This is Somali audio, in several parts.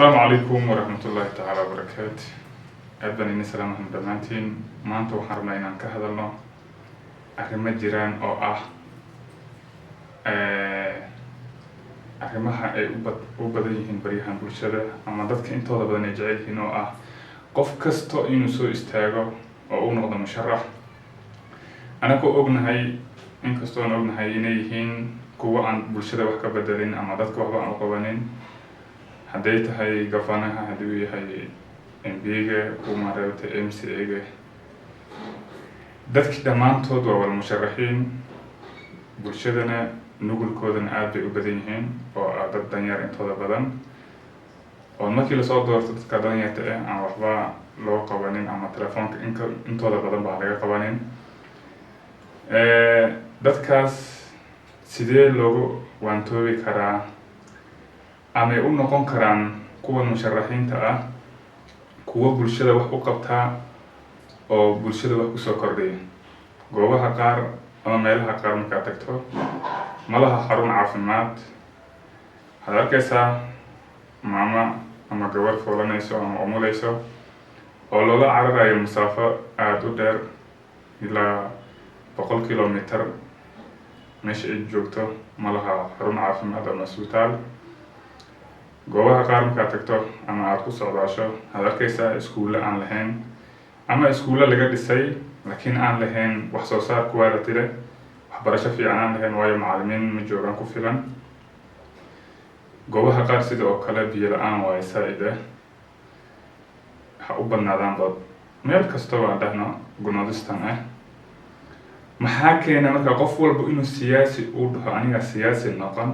Asalaamu calaykum waraxmatullaahi tacaala wabarakaatu. Aad baan idin salaamahan dhammaantiin. Maanta waxaan rabnaa inaan ka hadalno arrimo jiraan oo ah arrimaha ay u badan yihiin baryahan bulshada ama dadka intooda badan ay jecel yihiin, oo ah qof kasto inuu soo istaago oo uu noqdo musharax. Anagoo ognahay, inkastoon ognahay inay yihiin kuwa aan bulshada wax ka bedelin ama dadka waxba aan u qabanin, hadday tahay governor-ha, haddii uu yahay MP-ga, kuwa maaragtay MCA-ga, dadki dhammaantood waa wada musharaxiin. Bulshadana nugulkoodana aad bay u badan yihiin, oo ah dad danyar intooda badan, oo markii lasoo doorto dadka danyarta ah aan waxba loo qabanin ama telefoonka intooda badan baa laga qabanin. Dadkaas sidee loogu waantoobi karaa amay u noqon karaan kuwan musharaxiinta ah kuwo bulshada wax u qabtaa oo bulshada wax kusoo kordhiya? Goobaha qaar ama meelaha qaar markaad tagto, malaha xarun caafimaad. Waxaad arkaysaa maama ama gabar foolanayso ama umuleyso oo loola cararayo masaafo aada u dheer, ilaa 100 kilometer. Meesha ay joogto malaha xarun caafimaad ama isbitaal. Goobaha qaar markaad tagto ama aada ku socdaasho, waxaad arkaysaa iskuulle aan lahayn ama iskuulle laga dhisay laakiin aan lahayn wax soo saar quality leh, waxbarasho fiican aan lahayn, waayo macalimiin ma joogaan ku filan. Goobaha qaar sida oo kale biyo la-aan waayo saa-id ah. Ha u badnaadaanba meel kastaba aan dhahno North-Eastern ah. Maxaa keena marka qof walba inuu siyaasi uu dhaho, "Aniga siyaasi noqon,"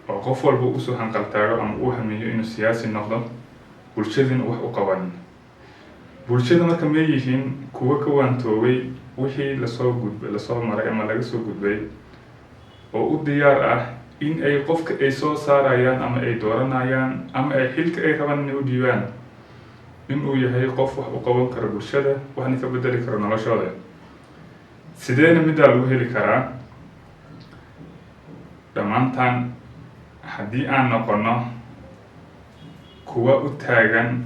oo qof walba usoo hanqaltaago ama uu hamiyo inuu siyaasi noqdo, bulshadiina wax u qabanin? Bulshada marka ma yihiin kuwo ka waantoobay wixii lasoo gudbay, lasoo maray ama laga soo gudbay, oo u diyaar ah in ay qofka ay soo saarayaan ama ay dooranayaan ama ay xilka ay rabaan inay u dhiibaan inuu yahay qof wax u qaban karo bulshada, waxna ka bedeli karo noloshooda? Sideena middaa lagu heli karaa? Dhammaantaan haddii aan noqono kuwa u taagan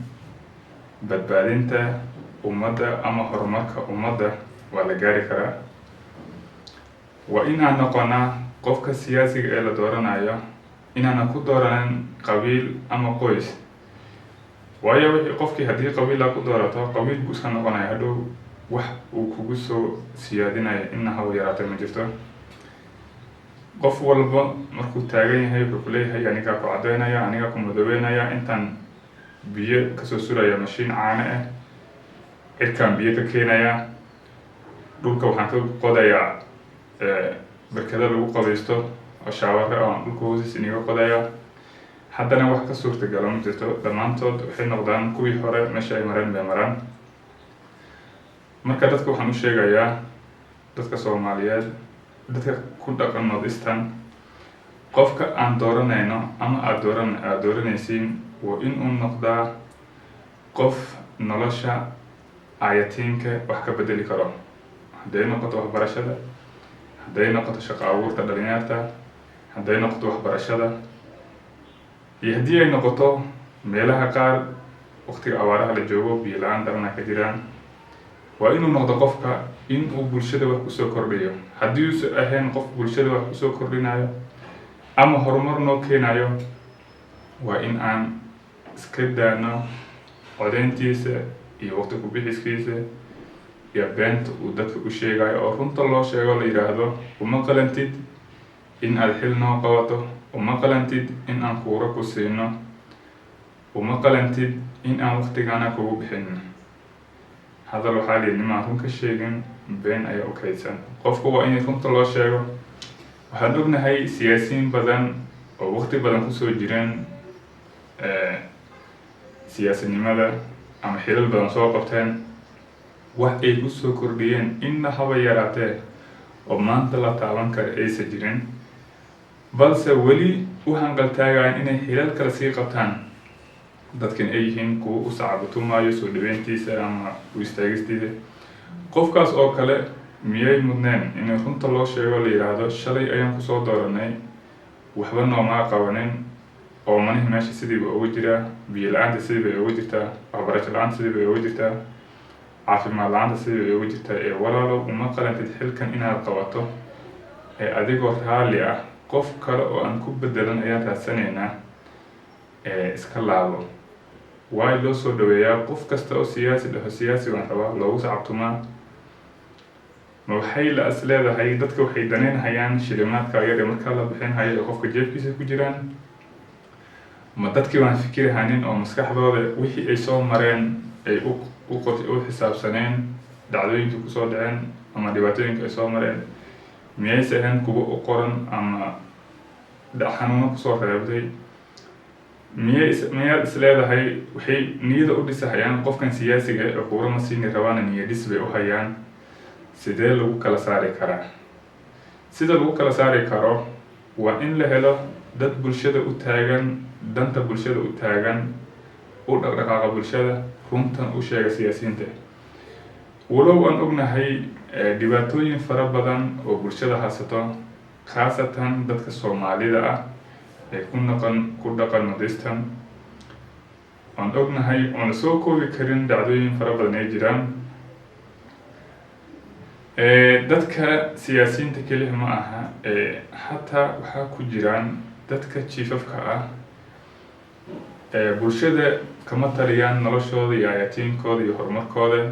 badbaadinta ummadda ama horumarka ummadda, waa la gaari karaa. Waa in aan noqonaa qofka siyaasiga ee la dooranayo inaanan ku dooranin qabiil ama qoys, waayo wixii qofkii haddii qabiil aa ku doorato, qabiil buu iska noqonaya. Hadhow wax uu kugu soo siyaadinayo inna hawa yaraata ma jirto. Qof walba markuu taagan yahay wuxuu kuleeyahay, "Anigaa ku caddaynaya, anigaa ku madoobeynaya, intaan biyo kasoo suraya mashiin caano ah, cirkaan biyo ka keenaya, dhulka waxaan ka qodayaa barkado lagu qabaysto oo shower oo dhulka hoostiisa iniga qodaya." Haddana wax ka suurtagalo ma jirto. Dhammaantood waxay noqdaan kuwii hore, meesha ay mareen bay maraan. Marka dadka waxaan u sheegayaa, dadka Soomaaliyeed, dadka ku dhaqan North Eastern, qofka aan dooranayno ama aada dooranaysiin waa in uu noqdaa qof nolosha ayatiinka wax ka bedeli karo, hadday noqoto waxbarashada, hadday noqoto shaqo abuurta dhalinyarta, hadday noqoto waxbarashada, iyo haddii ay noqoto meelaha qaar waqtiga abaaraha la joogo, biyo la-aan darana ka jiraan. Waa inuu noqdo qofka in uu bulshada wax kusoo kordhiyo. Haddii uusan ahayn qof bulshada wax kusoo kordhinayo ama horumar noo keenayo, waa in aan iska daano codeyntiisa iyo waqti ku-bixiskiisa iyo beenta uu dadka u sheegayo, oo runta loo sheego, la yidhaahdo, "Uma qalantid in aad xil noo qabato, uma qalantid in aan kuura ku siino, uma qalantid in aan waqtigaana kugu bixin." Hadal waxaa lihi, nimaan run ka sheegin been ayaa u kaydsan. Qofku waa in runta loo sheego. Waxaan ognahay siyaasiyiin badan oo waqti badan kusoo jireen siyaasadnimada ama xilal badan soo qabteen, wax ay kusoo kordhiyeen inna haba yaraatee oo maanta la taaban kara aysa jirin, balse weli u hanqaltaagayaan inay xilal kale sii qabtaan, dadkan ay yihiin kuwa u sacabatumaayo soo dhaweyntiisa ama u istaagistiisa. Qofkaas oo kale miyay mudneen in runta loo sheego, la yidhaahdo, "Shalay ayaan kusoo dooranay, waxba noomaa qabanin"? Oomanihii meesha sidiiba uga jiraa, biyo la-aanta sidii bay uga jirtaa, waxbarasho la-aanta sidii bay uga jirtaa, caafimaad la-aanta sidii bay uga jirtaa. Ee walaalow, uma qalantid xilkan inaad qabato. Ee adigoo raalli ah, qof kale oo aan ku bedelan ayaan raadsanaynaa, ee iska laabo. Waay loo soo dhaweeyaa qof kasta oo siyaasi dhaho "Siyaasi baan rabaa", loogu sacabtumaa? Ma waxay la is leedahay dadka waxay danaynhayaan shilimaadka yar ee markaa la bixinhayo ee qofka jeebkiisa ku jiraan? Ma dadkii baan fikirhanin oo maskaxdooda wixii ay soo mareen ay u xisaabsaneen, dhacdooyinkii kusoo dhaceen ama dhibaatooyinka ay soo mareen? Miyayse ahayn kuwa u qoran ama xanuuno kusoo reebtay? Miyay miyaad is leedahay waxay niyada u dhisahayaan qofkan siyaasiga ee kuura ma siini rabaana, niya dhis bay u hayaan? Sidee lagu kala saari karaa? Sida lagu kala saari karo waa in la helo dad bulshada u taagan, danta bulshada u taagan, u dhaqdhaqaaqa bulshada, runtan u sheega siyaasiyiinta. Walow aan ognahay dhibaatooyin fara badan oo bulshada haysato, khaasatan dadka Soomaalida ah ee ku dhaqan Northeastern, aan ognahay oon la soo koobi karin, dhacdooyin fara badan ay jiraan. Dadka siyaasiyiinta keliya ma aha, hataa waxaa ku jiraan dadka chiefafka ah. Bulshada kama taliyaan noloshooda iyo ayatiinkooda iyo horumarkooda.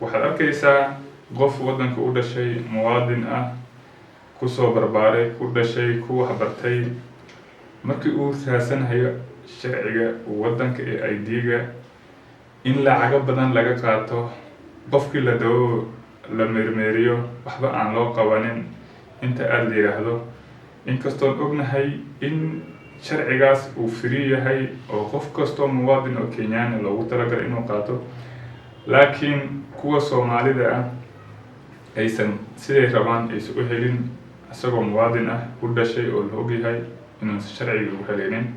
Waxaad arkaysaa qof waddanka u dhashay, muwaadin ah, kusoo barbaaray, ku dhashay, ku waxbartay, markii uu raadsanhayo sharciga waddanka ee ID-ga, in lacago badan laga qaato, qofkii la dawo la meermeeriyo, waxba aan loo qabanin inta aada la yidhaahdo, inkastoon ognahay in sharcigaas uu free yahay oo qof kastoo muwaadin oo Kenyaani loogu talagalay inuu qaato, laakiin kuwa Soomaalida ah aysan siday rabaan aysan u helin, isagoo muwaadin ah, u dhashay oo la ogyahay inuusan sharciga u helinin.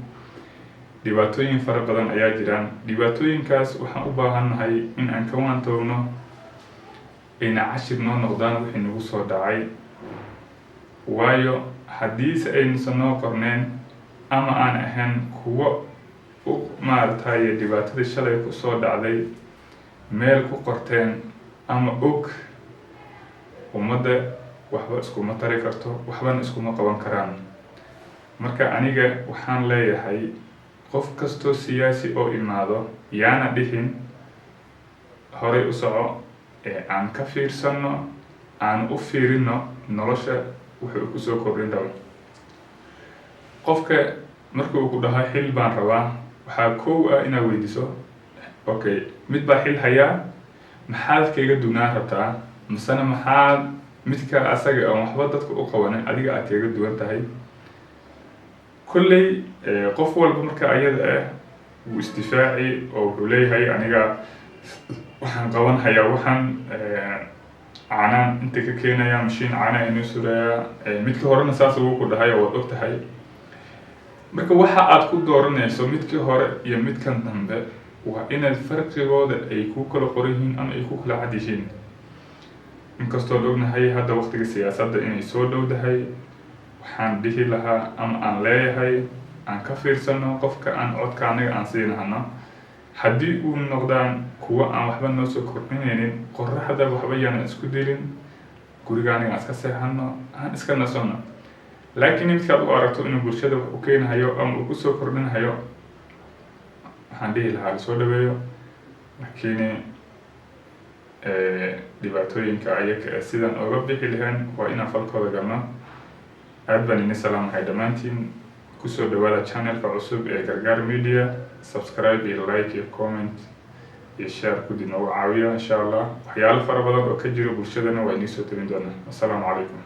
Dhibaatooyin fara badan ayaa jiraan. Dhibaatooyinkaas waxaan u baahannahay in aan ka waantoogno, ayna cashir noo noqdaan wixii nagu soo dhacay. Waayo, haddiise aynusan noo qorneyn ama aan ahayn kuwo u maaragtay dhibaatadii shalay kusoo dhacday meel ku qorteen ama og, ummadda waxba iskuma tari karto, waxbana iskuma qaban karaan. Marka aniga waxaan leeyahay, qof kastoo siyaasi oo imaado yaana dhihin "Horay u soco", ee aan ka fiirsano, aan u fiirino nolosha wuxuu kusoo kordhin rabo. Qofka marka uu ku dhaho "Xil baan rabaa", waxaa kow ah inaad weydiiso, "Okay, mid baa xil hayaa, maxaad kaga duwnaan rabtaa? Misena maxaad midka asaga oon waxba dadka u qabanin adiga aad kaga duwan tahay?" Kolley qof walba marka ayada ah wuu isdifaaci oo wuxuu leeyahay, "Aniga waxaan qaban hayaa, waxaan caanaan inta ka keenaya, mashiin caana inoo surayaa." Midka horena saas ugu ku dhahay oo waad og tahay. Marka waxa aad ku dooranayso midkii hore iyo midkan dambe waa inaad farqigooda ay ku kala qoran yihiin ama ay ku kala cad yihiin. Inkastoo la ognahay hadda waqtiga siyaasadda inay soo dhowdahay, waxaan dhihi lahaa ama aan leeyahay, aan ka fiirsano qofka aan codka anaga aan siinahano. Haddii uu noqdaan kuwo aan waxba noo soo kordhinaynin, qoraxda waxba yaanan isku dilin, guriga aniga aan iska seexano, aan iska nasano. Laakiin midkaad u aragto inuu bulshada wax u keenahayo ama uu kusoo kordhinahayo, waxaan dhihi lahaa lasoo dhaweeyo. Laakiin dhibaatooyinka ayaga ee sidan oga bixi lahayn waa inaan falkooda galno. Aad baan ini salaamahay dhammaantiin. Kusoo dhawaada channelka cusub ee Gargaar Media. Subscribe iyo like iyo comment iyo share kudi noogu caawiya. Insha Allah waxyaalo fara badan oo ka jiro bulshadana waa inii soo tabin doonaa. Assalaamu calaykum.